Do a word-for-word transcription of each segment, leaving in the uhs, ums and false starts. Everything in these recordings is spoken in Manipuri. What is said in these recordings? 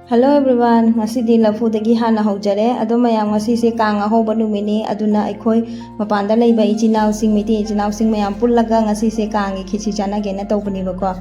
Hello everyone, ꯉꯁꯤꯗꯤ ꯂꯐꯨꯗꯒꯤ ꯍꯥꯟꯅ ꯍꯧꯖꯔꯦ꯫ ꯑꯗꯣ ꯃꯌꯥꯝ, ꯉꯁꯤꯁꯦ ꯀꯥꯡ ꯑꯍꯧꯕ ꯅꯨꯃꯤꯠꯅꯤ, ꯑꯗꯨꯅ ꯑꯩꯈꯣꯏ ꯃꯄꯥꯟꯗ ꯂꯩꯕ ꯏꯆꯤꯟ ꯏꯅꯥꯎꯁꯤꯡ, ꯃꯩꯇꯩ ꯏꯆꯤꯟ ꯏꯅꯥꯎꯁꯤꯡ ꯃꯌꯥꯝ ꯄꯨꯜꯂꯒ ꯉꯁꯤꯁꯦ ꯀꯥꯡꯒꯤ ꯈꯦꯆꯤ ꯆꯥꯟꯅꯒꯦꯅ ꯇꯧꯕꯅꯦꯕꯀꯣ꯫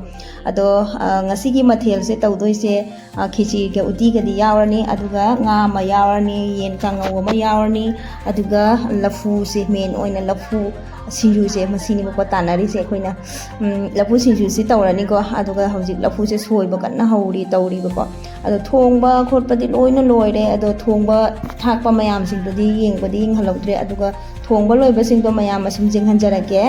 ꯑꯗꯣ ꯑ, ꯉꯁꯤꯒꯤ ꯃꯊꯦꯜꯁꯦ ꯇꯧꯗꯣꯏꯁꯦ, ꯑ, ꯈꯦꯆꯤꯒ ꯎꯇꯤꯒꯗꯤ ꯌꯥꯎꯔꯅꯤ, ꯑꯗꯨꯒ ꯉꯥ ꯑꯃ ꯌꯥꯎꯔꯅꯤ, ꯌꯦꯟ ꯀꯥꯡꯉꯧ ꯑꯃ ꯌꯥꯎꯔꯅꯤ, ꯑꯗꯨꯒ ꯂꯐꯨꯁꯦ, ꯃꯦꯟ ꯑꯣꯏꯅ ꯂꯐꯨ ꯁꯤꯡꯖꯨꯁꯦ ꯃꯁꯤꯅꯦꯕꯀꯣ ꯇꯥꯟꯅꯔꯤꯁꯦ ꯑꯩꯈꯣꯏꯅ꯫ ꯎꯝ, ꯂꯐꯨ ꯁꯤꯡꯖꯨꯁꯤ ꯇꯧꯔꯅꯤꯀꯣ꯫ ꯑꯗꯨꯒ ꯍꯧꯖꯤꯛ ꯂꯐꯨꯁꯦ ꯁꯣꯏꯕ ꯀꯟꯅ ꯍꯧꯔꯤ, ꯇꯧꯔꯤꯕꯀꯣ꯫ ꯑꯗꯣ ꯊꯣꯡꯕ ꯈꯣꯠꯄꯗꯤ ꯂꯣꯏꯅ ꯂꯣꯏꯔꯦ꯫ ꯑꯗꯣ ꯊꯣꯡꯕ ꯊꯥꯛꯄ ꯃꯌꯥꯝꯁꯤꯡꯗꯨꯗꯤ ꯌꯦꯡꯕꯗꯤ ꯌꯦꯡꯍꯜꯍꯧꯗ꯭ꯔꯦ꯫ ꯑꯗꯨꯒ ꯊꯣꯡꯕ ꯂꯣꯏꯕꯁꯤꯡꯗꯣ ꯃꯌꯥꯝ ꯑꯁꯨꯝ ꯌꯦꯡꯍꯟꯖꯔꯛꯀꯦ꯫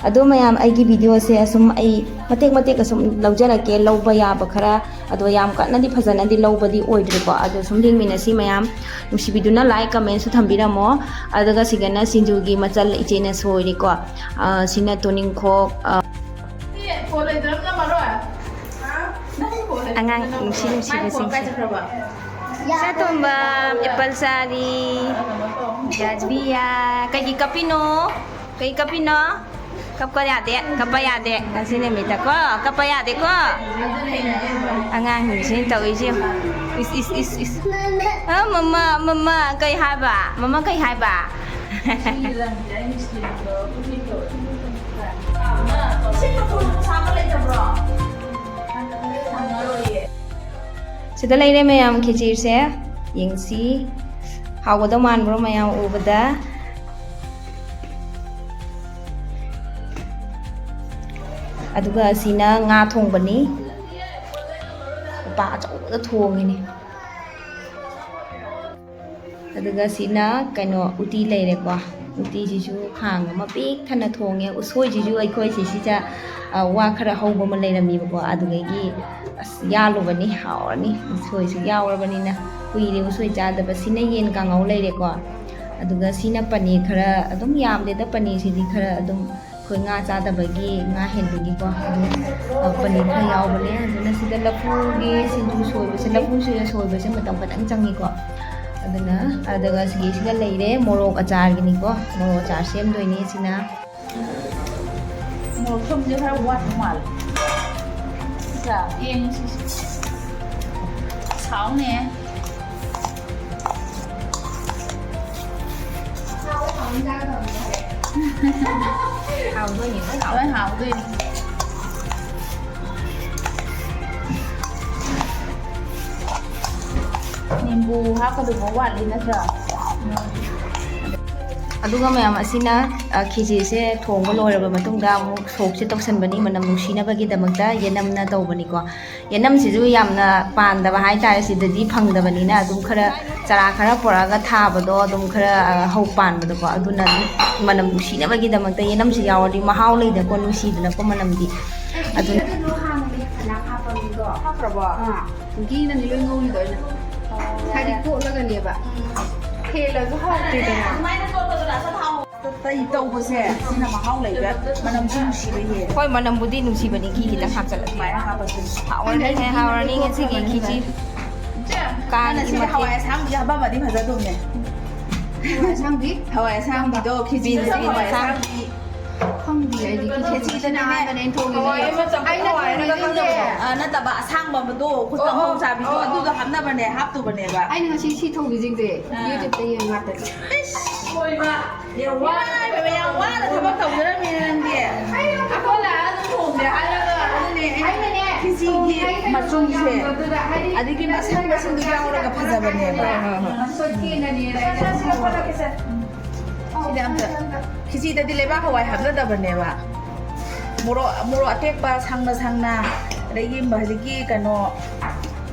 ꯑꯗꯣ ꯃꯌꯥꯝ, ꯑꯩꯒꯤ ꯚꯤꯗꯤꯑꯣꯁꯦ ꯑꯁꯨꯝ ꯑꯩ ꯃꯇꯦꯛ ꯃꯇꯦꯛ ꯑꯁꯨꯝ ꯂꯧꯖꯔꯛꯀꯦ, ꯂꯧꯕ ꯌꯥꯕ ꯈꯔ꯫ ꯑꯗꯣ ꯌꯥꯝ ꯀꯟꯅꯗꯤ ꯐꯖꯅꯗꯤ ꯂꯧꯕꯗꯤ ꯑꯣꯏꯗ꯭ꯔꯦꯀꯣ꯫ ꯑꯗꯣ ꯁꯨꯝ ꯌꯦꯡꯃꯤꯟꯅꯁꯤ ꯃꯌꯥꯝ꯫ ꯅꯨꯡꯁꯤꯕꯤꯗꯨꯅ like, commentꯁꯨ ꯊꯝꯕꯤꯔꯝꯃꯣ꯫ ꯑꯗꯨꯒ ꯁꯤꯒꯅ ꯁꯤꯡꯖꯨꯒꯤ ꯃꯆꯜ ꯏꯆꯦꯅ ꯁꯣꯏꯔꯤꯀꯣ꯫ ꯑ, ꯁꯤꯅ ꯇꯣꯅꯤꯡꯈꯣꯛ, ꯑ, ꯑꯉꯥꯡ ꯅꯨꯡꯁꯤ ꯅꯨꯡꯁꯤꯕꯁꯤꯡꯁꯦ꯫ ꯆꯥꯇꯣꯝꯕ, ꯑꯦꯄꯜ ꯆꯥꯔꯤ, ꯌꯥꯗꯤꯌꯥ꯫ ꯀꯩꯒꯤ ꯀꯞꯄꯤꯅꯣ? ꯀꯩ ꯀꯞꯄꯤꯅꯣ? ꯀꯞꯄ ꯌꯥꯗꯦ, ꯀꯞꯄ ꯌꯥꯗꯦ꯫ ꯉꯁꯤ ꯅꯨꯃꯤꯠꯇꯀꯣ, ꯀꯞꯄ ꯌꯥꯗꯦꯀꯣ꯫ ꯑꯉꯥꯡꯁꯤꯡꯁꯤꯅ ꯇꯧꯔꯤꯁꯦ ꯌꯦꯡꯉꯨ꯫ ꯏꯁ, ꯏꯁ, ꯏꯁ, ꯏꯁ꯫ ꯑ, ꯃꯃꯥ, ꯃꯃꯥ, ꯀꯩ ꯍꯥꯏꯕ? ꯃꯃꯥ, ꯀꯩ ꯍꯥꯏꯕ? ꯁꯤꯗ ꯂꯩꯔꯦ ꯃꯌꯥꯝ, ꯈꯦꯆꯤꯁꯦ ꯌꯦꯡꯁꯤ꯫ ꯍꯥꯎꯒꯗꯧ ꯃꯥꯟꯕ꯭ꯔꯣ ꯃꯌꯥꯝ ꯎꯕꯗ? ꯑꯗꯨꯒ ꯑꯁꯤꯅ ꯉꯥ ꯊꯣꯡꯕꯅꯤ꯫ ꯎꯄꯥꯛ ꯑꯆꯧꯕꯗ ꯊꯣꯡꯉꯤꯅꯤ꯫ ꯑꯗꯨꯒ ꯁꯤꯅ ꯀꯩꯅꯣ, ꯎꯇꯤ ꯂꯩꯔꯦꯀꯣ꯫ ꯎꯇꯤꯁꯤꯁꯨ ꯈꯥꯡ ꯑꯃ ꯄꯤꯛ ꯊꯟꯅ ꯊꯣꯡꯉꯦ꯫ ꯎꯁꯣꯏꯁꯤꯁꯨ ꯑꯩꯈꯣꯏ ꯁꯤꯁꯤꯗ, ꯑ, ꯋꯥ ꯈꯔ ꯍꯧꯕ ꯑꯃ ꯂꯩꯔꯝꯃꯤꯕꯀꯣ, ꯑꯗꯨꯗꯒꯤ ꯑꯁ ꯌꯥꯜꯂꯨꯕꯅꯤ꯫ ꯍꯥꯎꯔꯅꯤ꯫ ꯎꯁꯣꯏꯁꯨ ꯌꯥꯎꯔꯕꯅꯤꯅ꯫ ꯀꯨꯏꯔꯦ ꯎꯁꯣꯏ ꯆꯥꯗꯕ꯫ ꯁꯤꯅ ꯌꯦꯟ ꯀꯥꯡꯉꯧ ꯂꯩꯔꯦꯀꯣ꯫ ꯑꯗꯨꯒ ꯁꯤꯅ ꯄꯅꯤꯔ ꯈꯔ ꯑꯗꯨꯝ ꯌꯥꯝꯗꯦꯗ, ꯄꯅꯤꯔꯁꯤꯗꯤ ꯈꯔ ꯑꯗꯨꯝ ꯑꯩꯈꯣꯏ ꯉꯥ ꯆꯥꯗꯕꯒꯤ, ꯉꯥ ꯍꯦꯟꯕꯒꯤꯀꯣ꯫ ꯑꯗꯨ, ꯑ, ꯄꯅꯤꯔ ꯈꯔ ꯌꯥꯎꯕꯅꯦ꯫ ꯑꯗꯨꯅ ꯁꯤꯗ ꯂꯐꯨꯒꯤ ꯁꯤꯡꯖꯨ ꯁꯣꯏꯕꯁꯦ, ꯂꯐꯨ ꯁꯤꯡꯖꯨ ꯁꯣꯏꯕꯁꯦ ꯃꯇꯝ ꯈꯤꯇꯪ ꯆꯪꯉꯤꯀꯣ꯫ ꯑꯗꯨꯅ, ꯑꯗꯨꯒ ꯁꯤꯒꯤꯁꯤꯒ ꯂꯩꯔꯦ, ꯃꯣꯔꯣꯛ ꯑꯆꯥꯔꯒꯤꯅꯤꯀꯣ꯫ ꯃꯣꯔꯣꯛ ꯑꯆꯥꯔ ꯁꯦꯝꯗꯣꯏꯅꯦ ꯁꯤꯅ꯫ ꯃꯣꯔꯣꯛ ꯊꯨꯝꯁꯦ ꯈꯔ ꯋꯥꯠꯄ ꯃꯥꯜꯂꯦ꯫ ꯁꯤꯗ ꯌꯦꯡꯉꯨ ꯁꯤꯁꯦ꯫ ꯍꯥꯎꯅꯦ꯫ ꯍꯥꯎꯗꯣꯏꯅꯤ, ꯂꯣꯏ ꯍꯥꯎꯗꯣꯏꯅꯤ꯫ ꯂꯣꯏ ꯍꯥꯎꯗꯣꯏꯅꯤ꯫ ꯅꯤꯝꯕꯨ ꯍꯥꯞꯀꯗꯧꯕ ꯋꯥꯠꯂꯤ ꯅꯠꯇ꯭ꯔꯥ? ꯑꯗꯨꯒ ꯃꯌꯥꯝ ꯑꯁꯤꯅ, ꯑ, ꯈꯦꯆꯤꯁꯦ ꯊꯣꯡꯕ ꯂꯣꯏꯔꯕ ꯃꯇꯨꯡꯗ ꯑꯃꯨꯛ ꯁꯣꯛꯁꯦ ꯇꯧꯁꯟꯕꯅꯤ, ꯃꯅꯝ ꯅꯨꯡꯁꯤꯅꯕꯒꯤꯗꯃꯛꯇ ꯌꯦꯅꯝꯅ ꯇꯧꯕꯅꯤꯀꯣ꯫ ꯌꯦꯅꯝꯁꯤꯁꯨ ꯌꯥꯝꯅ ꯄꯥꯟꯗꯕ ꯍꯥꯏꯇꯥꯔꯦ, ꯁꯤꯗꯗꯤ ꯐꯪꯗꯕꯅꯤꯅ ꯑꯗꯨꯝ ꯈꯔ ꯆꯔꯥ ꯈꯔ ꯄꯨꯔꯛꯑꯒ ꯊꯥꯕꯗꯣ ꯑꯗꯨꯝ ꯈꯔ, ꯑ, ꯍꯧ ꯄꯥꯟꯕꯗꯣꯀꯣ, ꯑꯗꯨꯅ ꯑꯗꯨꯝ ꯃꯅꯝ ꯅꯨꯡꯁꯤꯅꯕꯒꯤꯗꯃꯛꯇ ꯌꯦꯅꯝꯁꯤ ꯌꯥꯎꯔꯗꯤ ꯃꯍꯥꯎ ꯂꯩꯗꯅꯀꯣ, ꯅꯨꯡꯁꯤꯗꯅꯀꯣ ꯃꯅꯝꯗꯤ꯫ ꯑꯗꯨꯅ ꯑꯗꯨꯗꯣ ꯍꯥꯟꯅ ꯃꯦꯠ ꯈꯅ ꯍꯥꯞꯄꯅꯤꯀꯣ꯫ ꯍꯥꯞꯈ꯭ꯔꯕꯣ? ꯑꯥ꯫ ꯘꯤꯅꯅꯤ ꯂꯣꯏ ꯉꯧꯔꯤꯗꯣ ꯑꯩꯅ꯫ ꯍꯥꯏꯗꯤ ꯀꯣꯠꯂꯒꯅꯦꯕ꯫ ꯎꯝ꯫ ꯍꯦꯜꯂꯁꯨ ꯍꯥꯎꯇꯦꯗꯅ꯫ ꯑꯗꯨꯃꯥꯏꯅ ꯇꯣꯠꯄꯗꯨꯅ ꯑꯁ ꯍꯥꯎ-, ꯇꯩ ꯇꯧꯕꯁꯦ ꯁꯤꯅ ꯃꯍꯥꯎ ꯂꯩꯕ, ꯃꯅꯝꯁꯨ ꯅꯨꯡꯁꯤꯕ ꯍꯦꯜꯂꯦ꯫ ꯍꯣꯏ, ꯃꯅꯝꯕꯨꯗꯤ ꯅꯨꯡꯁꯤꯕꯅꯤ, ꯘꯤ ꯈꯤꯇꯪ ꯍꯥꯞꯆꯜꯂꯗꯤ꯫ ꯑꯗꯨꯃꯥꯏꯅ ꯍꯥꯞꯄꯁꯨ꯫ ꯍꯥꯎꯔꯅꯤꯍꯦ, ꯍꯥꯎꯔꯅꯤ ꯉꯁꯤꯒꯤ ꯈꯦꯆꯤ꯫ ꯏꯆꯦ, ꯀꯥꯡꯒꯤ ꯅꯪꯅ ꯁꯤꯗꯤ ꯃꯊꯦꯜ꯫ ꯍꯋꯥꯏ ꯑꯁꯥꯡꯕꯤ ꯍꯥꯞꯄꯝꯃꯗꯤ ꯐꯖꯗꯧꯅꯦ꯫ ꯍꯋꯥꯏ ꯑꯁꯥꯡꯕꯤ? ꯍꯋꯥꯏ ꯑꯁꯥꯡꯕꯤꯗꯣ, ꯈꯦꯆꯤꯗ beans, beans ꯍꯋꯥꯏ ꯑꯁꯥꯡꯕꯤ꯫ ꯑꯁꯥꯡꯕꯤ꯫ ꯈꯪꯗꯤꯌꯦ ꯑꯩꯗꯤ ꯈꯦꯆꯤ ꯈꯦꯆꯤꯗꯅꯦ꯫ ꯑꯍꯥꯟꯕꯅꯦ ꯑꯩꯅ ꯊꯣꯡꯉꯤꯁꯦ꯫ ꯍꯋꯥꯏ ꯑꯃ ꯆꯝꯐꯨꯠ ꯑꯩꯅ ꯍꯋꯥꯏ ꯑꯃꯒ ꯊꯣꯡꯉꯤꯁꯦ꯫ ꯈꯪꯗꯕꯗꯣ꯫ ꯑ, ꯅꯠꯇꯕ ꯑꯁꯥꯡꯕ ꯑꯃꯗꯣ, ꯈꯨꯠꯇ ꯑꯣ, ꯃꯍꯣꯡ ꯑꯣ, ꯆꯥꯕꯤꯗꯣ, ꯑꯣ, ꯑꯣ꯫ ꯑꯗꯨꯗꯣ ꯍꯥꯞꯅꯕꯅꯦ, ꯍꯥꯞꯇꯨꯕꯅꯦꯕ꯫ ꯑꯩꯅ ꯉꯁꯤ ꯁꯤ ꯊꯣꯡꯉꯤꯁꯤꯡꯁꯦ ꯑꯥ꯫ YouTube-ꯇ ꯌꯦꯡ ꯉꯥꯛꯇꯅꯦ꯫ ꯏꯁ! ꯂꯣꯏꯕ꯫ ꯌꯥꯝ ꯋꯥꯅ ꯏꯃꯥꯏ ꯄꯦꯝꯃ, ꯌꯥꯝ ꯋꯥꯅ ꯊꯕꯛ ꯇꯧꯖꯔꯝꯃꯤꯅꯦ ꯅꯪꯗꯤ꯫ ꯑꯩꯈꯣꯏ ꯂꯥꯛꯑꯒ ꯑꯗꯨꯝ ꯊꯣꯡꯗꯦ ꯍꯥꯏꯔꯒ꯫ ꯑꯗꯨꯅꯦ, ꯑꯩꯅꯅꯦ, ꯈꯦꯆꯤꯒꯤ ꯊꯣꯡꯉꯤꯉꯩꯗ ꯃꯆꯨꯁꯦ꯫ ꯌꯥꯝꯕꯗꯨꯗ ꯍꯥꯏꯗꯤ ꯑꯗꯒꯤ ꯃꯁꯪ ꯃꯁꯪꯗꯣ ꯌꯥꯎꯔꯒ ꯐꯖꯕꯅꯦꯕ꯫ ꯍꯣꯏ, ꯍꯣꯏ, ꯍꯣꯏ꯫ ꯁꯣꯏꯈꯤꯅꯅꯦꯅ ꯑꯩꯅ ꯁꯤꯗ ꯑꯝꯇ, ꯈꯦꯆꯤꯗꯗꯤ ꯂꯩꯕꯥꯛ ꯍꯋꯥꯏ ꯍꯥꯞꯅꯗꯕꯅꯦꯕ꯫ ꯃꯣꯔꯣꯛ, ꯃꯣꯔꯣꯛ ꯑꯇꯦꯛꯄ ꯁꯪꯅ ꯁꯪꯅ, ꯑꯗꯒꯤ ꯍꯧꯖꯤꯛꯀꯤ ꯀꯩꯅꯣ,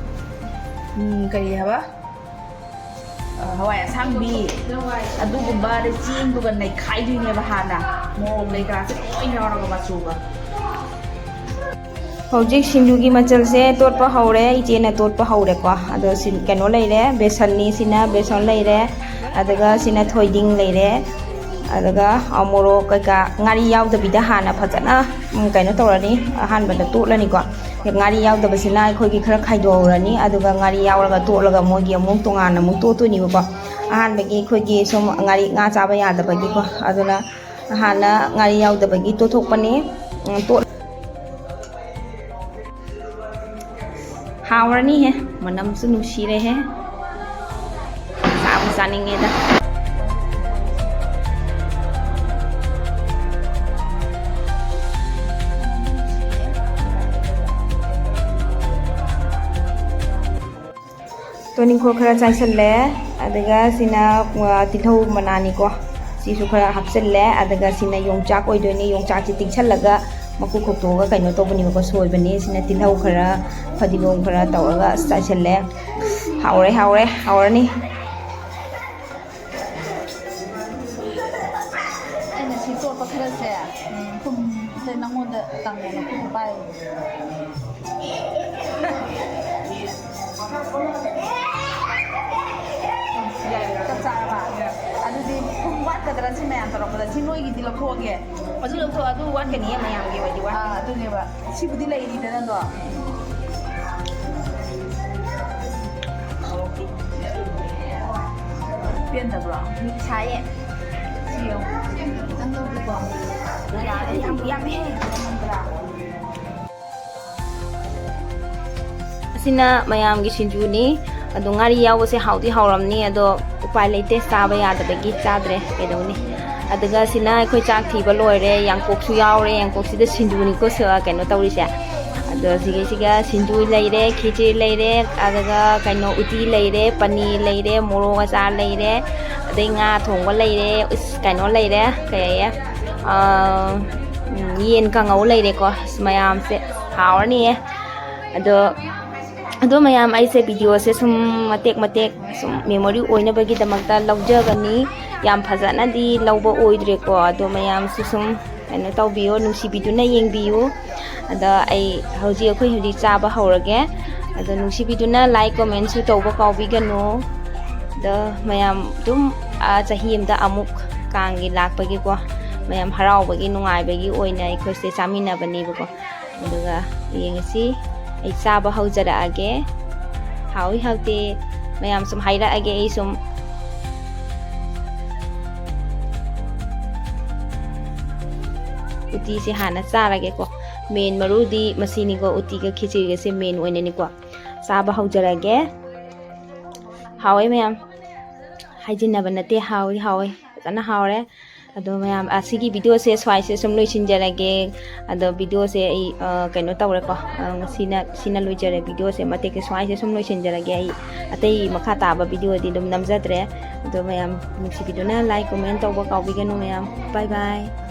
ꯎꯝ, ꯀꯔꯤ ꯍꯥꯏꯕ? ꯑ, ꯍꯋꯥꯏ ꯑꯁꯥꯡꯕꯤ, ꯑꯗꯨꯒꯨꯝꯕ, ꯑꯗꯩ ꯆꯦꯡꯗꯨꯒ ꯅꯩꯈꯥꯏꯗꯣꯏꯅꯦꯕ ꯍꯥꯟꯅ, ꯃꯣꯔꯣꯛ ꯂꯩꯀꯥꯁꯦ ꯂꯣꯏ ꯌꯥꯎꯔꯒ ꯃꯆꯨꯒ꯫ ꯍꯧꯖꯤꯛ ꯁꯤꯡꯖꯨꯒꯤ ꯃꯆꯜꯁꯦ ꯇꯣꯠꯄ ꯍꯧꯔꯦ, ꯏꯆꯦꯅ ꯇꯣꯠꯄ ꯍꯧꯔꯦꯀꯣ꯫ ꯑꯗꯣ ꯁꯤ ꯀꯩꯅꯣ ꯂꯩꯔꯦ, ꯕꯦꯁꯟꯅꯤ, ꯁꯤꯅ ꯕꯦꯁꯟ ꯂꯩꯔꯦ, ꯑꯗꯨꯒ ꯁꯤꯅ ꯊꯣꯏꯗꯤꯡ ꯂꯩꯔꯦ, ꯑꯗꯨꯒ ꯃꯣꯔꯣꯛ ꯀꯩꯀꯥ, ꯉꯥꯔꯤ ꯌꯥꯎꯗꯕꯤꯗ ꯍꯥꯟꯅ ꯐꯖꯅ, ꯎꯝ, ꯀꯩꯅꯣ ꯇꯧꯔꯅꯤ, ꯑꯍꯥꯟꯕꯗ ꯇꯣꯠꯂꯅꯤꯀꯣ꯫ ꯉꯥꯔꯤ ꯌꯥꯎꯗꯕꯁꯤꯅ ꯑꯩꯈꯣꯏꯒꯤ ꯈꯔ ꯈꯥꯏꯗꯣꯛꯍꯧꯔꯅꯤ, ꯑꯗꯨꯒ ꯉꯥꯔꯤ ꯌꯥꯎꯔꯒ ꯇꯣꯠꯂꯒ ꯃꯣꯏꯒꯤ ꯑꯃꯨꯛ ꯇꯣꯉꯥꯟꯅ ꯑꯃꯨꯛ ꯇꯣꯠꯇꯣꯏꯅꯦꯕꯀꯣ꯫ ꯑꯍꯥꯟꯕꯒꯤ ꯑꯩꯈꯣꯏꯒꯤ ꯁꯨꯝ ꯉꯥꯔꯤ, ꯉꯥ ꯆꯥꯕ ꯌꯥꯗꯕꯒꯤꯀꯣ, ꯑꯗꯨꯅ ꯍꯥꯟꯅ ꯉꯥꯔꯤ ꯌꯥꯎꯗꯕꯒꯤ ꯇꯣꯠꯊꯣꯛꯄꯅꯤ꯫ ꯎꯝ, ꯇꯣꯠ-, ꯍꯥꯎꯔꯅꯤꯍꯦ꯫ ꯃꯅꯝꯁꯨ ꯅꯨꯡꯁꯤꯔꯦꯍꯦ꯫ ꯆꯥꯕꯨ ꯆꯥꯅꯤꯡꯉꯦꯗ꯫ ꯇꯣꯅꯤꯡꯈꯣꯛ ꯈꯔ ꯆꯥꯏꯁꯜꯂꯦ꯫ ꯑꯗꯨꯒ ꯁꯤꯅ, ꯑ, ꯇꯤꯜꯍꯧ ꯃꯅꯥꯅꯤꯀꯣ꯫ ꯁꯤꯁꯨ ꯈꯔ ꯍꯥꯞꯆꯤꯜꯂꯦ꯫ ꯑꯗꯨꯒ ꯁꯤꯅ ꯌꯣꯡꯆꯥꯛ ꯑꯣꯏꯗꯣꯏꯅꯤ꯫ ꯌꯣꯡꯆꯥꯛꯁꯤ ꯇꯤꯡꯁꯜꯂꯒ ꯃꯀꯨ ꯈꯣꯛꯇꯣꯛꯑꯒ ꯀꯩꯅꯣ ꯇꯧꯕꯅꯦꯕꯀꯣ, ꯁꯣꯏꯕꯅꯤ꯫ ꯁꯤꯅ ꯇꯤꯜꯍꯧ ꯈꯔ, ꯐꯗꯤꯒꯣꯝ ꯈꯔ ꯇꯧꯔꯒ ꯑꯁ ꯆꯥꯏꯁꯜꯂꯦ꯫ ꯍꯥꯎꯔꯦ, ꯍꯥꯎꯔꯦ, ꯍꯥꯎꯔꯅꯤ꯫ ꯑꯩꯅ ꯁꯤ ꯇꯣꯠꯄ ꯈꯔꯁꯦ, ꯎꯝ, ꯊꯨꯝꯁꯦ ꯅꯪꯉꯣꯟꯗ ꯇꯪꯉꯦꯅ ꯈꯨꯠꯇ ꯄꯥꯏꯔꯤꯅꯦ꯫ ꯆꯞ ꯆꯥꯔꯕ? ꯑꯗꯨꯗꯤ ꯊꯨꯝ ꯋꯥꯠꯀꯗ꯭ꯔꯥ ꯁꯤ ꯃꯌꯥꯝ ꯇꯧꯔꯛꯄꯗ? ꯁꯤ ꯅꯣꯏꯒꯤꯗꯤ ꯂꯧꯊꯣꯛꯑꯒꯦ꯫ ꯑꯗꯨ ꯂꯧꯊꯣꯛ, ꯑꯗꯨ ꯋꯥꯠꯀꯅꯤꯌꯦ, ꯃꯌꯥꯝꯒꯤ ꯑꯣꯏꯗꯤ ꯋꯥꯠꯀꯅꯤ꯫ ꯑꯥ, ꯑꯗꯨꯅꯦꯕ꯫ ꯁꯤꯕꯨꯗꯤ ꯂꯩꯔꯤꯗꯅꯗꯣ꯫ ꯄꯦꯟꯗꯕ꯭ꯔꯣ? ꯃꯤꯠ ꯁꯥꯏꯌꯦ꯫ ꯁꯤ ꯌꯦꯡꯉꯣ꯫ ꯈꯤꯇꯪ ꯂꯧꯒꯦꯀꯣ꯫ ꯌꯥꯝ, ꯌꯥꯝ, ꯌꯥꯝꯃꯦ꯫ ꯑꯁꯤꯅ ꯃꯌꯥꯝꯒꯤ ꯁꯤꯡꯖꯨꯅꯤ꯫ ꯑꯗꯣ ꯉꯥꯔꯤ ꯌꯥꯎꯕꯁꯦ ꯍꯥꯎꯗꯤ ꯍꯥꯎꯔꯝꯅꯤ, ꯑꯗꯣ ꯎꯄꯥꯏ ꯂꯩꯇꯦ, ꯆꯥꯕ ꯌꯥꯗꯕꯒꯤ ꯆꯥꯗ꯭ꯔꯦ, ꯀꯩꯗꯧꯅꯤ꯫ ꯑꯗꯨꯒ ꯁꯤꯅ ꯑꯩꯈꯣꯏ ꯆꯥꯛ ꯊꯤꯕ ꯂꯣꯏꯔꯦ, ꯌꯥꯡꯀꯣꯛꯁꯨ ꯌꯥꯎꯔꯦ, ꯌꯥꯡꯀꯣꯛꯁꯤꯗ ꯁꯤꯡꯖꯨꯅꯤꯀꯣ ꯁ-, ꯀꯩꯅꯣ ꯇꯧꯔꯤꯁꯦ꯫ ꯑꯗꯣ ꯁꯤꯒꯤꯁꯤꯒ ꯁꯤꯡꯖꯨ ꯂꯩꯔꯦ, ꯈꯦꯆ꯭ꯔꯤ ꯂꯩꯔꯦ, ꯑꯗꯨꯒ ꯀꯩꯅꯣ ꯎꯇꯤ ꯂꯩꯔꯦ, ꯄꯅꯤꯔ ꯂꯩꯔꯦ, ꯃꯣꯔꯣꯛ ꯑꯆꯥꯔ ꯂꯩꯔꯦ, ꯑꯗꯩ ꯉꯥ ꯊꯣꯡꯕ ꯂꯩꯔꯦ, ꯎꯁ, ꯀꯩꯅꯣ ꯂꯩꯔꯦ, ꯀꯩ ꯍꯥꯏꯌꯦ, ꯑꯥ, ꯎꯝ, ꯌꯦꯟ ꯀꯥꯡꯉꯧ ꯂꯩꯔꯦꯀꯣ꯫ ꯑꯁ, ꯃꯌꯥꯝꯁꯦ ꯍꯥꯎꯔꯅꯤꯌꯦ꯫ ꯑꯗꯣ, ꯑꯗꯣ ꯃꯌꯥꯝ, ꯑꯩꯁꯦ ꯚꯤꯗꯤꯑꯣꯁꯦ ꯁꯨꯝ ꯃꯇꯦꯛ ꯃꯇꯦꯛ ꯁꯨꯝ ꯃꯦꯃꯣꯔꯤ ꯑꯣꯏꯅꯕꯒꯤꯗꯃꯛꯇ ꯂꯧꯖꯕꯅꯤ꯫ ꯌꯥꯝ ꯐꯖꯅꯗꯤ ꯂꯧꯕ ꯑꯣꯏꯗ꯭ꯔꯦꯀꯣ꯫ ꯑꯗꯣ ꯃꯌꯥꯝꯁꯨ ꯁꯨꯝ ꯀꯩꯅꯣ ꯇꯧꯕꯤꯌꯣ, ꯅꯨꯡꯁꯤꯕꯤꯗꯨꯅ ꯌꯦꯡꯕꯤꯌꯨ꯫ ꯑꯗ ꯑꯩ ꯍꯧꯖꯤꯛ, ꯑꯩꯈꯣꯏ ꯍꯧꯖꯤꯛ ꯆꯥꯕ ꯍꯧꯔꯒꯦ꯫ ꯑꯗꯣ ꯅꯨꯡꯁꯤꯕꯤꯗꯨꯅ like, commentꯁꯨ ꯇꯧꯕ ꯀꯥꯎꯕꯤꯒꯅꯨ꯫ ꯑꯗꯣ ꯃꯌꯥꯝ ꯑꯗꯨꯝ, ꯑ, ꯆꯍꯤ ꯑꯃꯗ ꯑꯃꯨꯛ ꯀꯥꯡꯒꯤ ꯂꯥꯛꯄꯒꯤꯀꯣ, ꯃꯌꯥꯝ ꯍꯔꯥꯎꯕꯒꯤ, ꯅꯨꯡꯉꯥꯏꯕꯒꯤ ꯑꯣꯏꯅ ꯑꯩꯈꯣꯏꯁꯦ ꯆꯥꯃꯤꯟꯅꯕꯅꯦꯕꯀꯣ꯫ ꯑꯗꯨꯒ ꯌꯦꯡꯉꯁꯤ, ꯑꯩ ꯆꯥꯕ ꯍꯧꯖꯔꯛꯑꯒꯦ꯫ ꯍꯥꯎꯏ ꯍꯥꯎꯇꯦ ꯃꯌꯥꯝ ꯁꯨꯝ ꯍꯥꯏꯔꯛꯑꯒꯦ꯫ ꯑꯩ ꯁꯨꯝ ꯎꯇꯤꯁꯦ ꯍꯥꯟꯅ ꯆꯥꯔꯒꯦꯀꯣ꯫ ꯃꯦꯟ ꯃꯔꯨꯗꯤ ꯃꯁꯤꯅꯤꯀꯣ, ꯎꯇꯤꯒ ꯈꯦꯆ꯭ꯔꯤꯒꯁꯦ ꯃꯦꯟ ꯑꯣꯏꯅꯅꯤꯀꯣ꯫ ꯆꯥꯕ ꯍꯧꯖꯔꯒꯦ꯫ ꯍꯥꯎꯋꯦ ꯃꯌꯥꯝ, ꯍꯥꯏꯖꯤꯟꯅꯕ ꯅꯠꯇꯦ, ꯍꯥꯎꯏ ꯍꯥꯎꯋꯦ, ꯐꯖꯅ ꯍꯥꯎꯔꯦ꯫ ꯑꯗꯣ ꯃꯌꯥꯝ, ꯑꯁꯤꯒꯤ ꯚꯤꯗꯤꯑꯣꯁꯦ ꯁ꯭ꯋꯥꯏꯁꯦ ꯁꯨꯝ ꯂꯣꯏꯁꯤꯟꯖꯔꯒꯦ꯫ ꯑꯗꯣ ꯚꯤꯗꯤꯑꯣꯁꯦ ꯑꯩ ꯀꯩꯅꯣ ꯇꯧꯔꯦꯀꯣ, ꯉꯁꯤꯅ ꯁꯤꯅ ꯂꯣꯏꯖꯔꯦ꯫ ꯚꯤꯗꯤꯑꯣꯁꯦ ꯃꯇꯦꯛꯁꯦ ꯁ꯭ꯋꯥꯏꯁꯦ ꯁꯨꯝ ꯂꯣꯏꯁꯤꯟꯖꯔꯒꯦ꯫ ꯑꯩ ꯑꯇꯩ ꯃꯈꯥ ꯇꯥꯕ ꯚꯤꯗꯤꯑꯣꯗꯤ ꯑꯗꯨꯝ ꯅꯝꯖꯗ꯭ꯔꯦ꯫ ꯑꯗꯣ ꯃꯌꯥꯝ ꯅꯨꯡꯁꯤꯕꯤꯗꯨꯅ ꯂꯥꯏꯛ ꯀꯣꯃꯦꯟ ꯇꯧꯕ ꯀꯥꯎꯕꯤꯒꯅꯨ ꯃꯌꯥꯝ꯫ ꯕꯥꯏ ꯕꯥꯏ꯫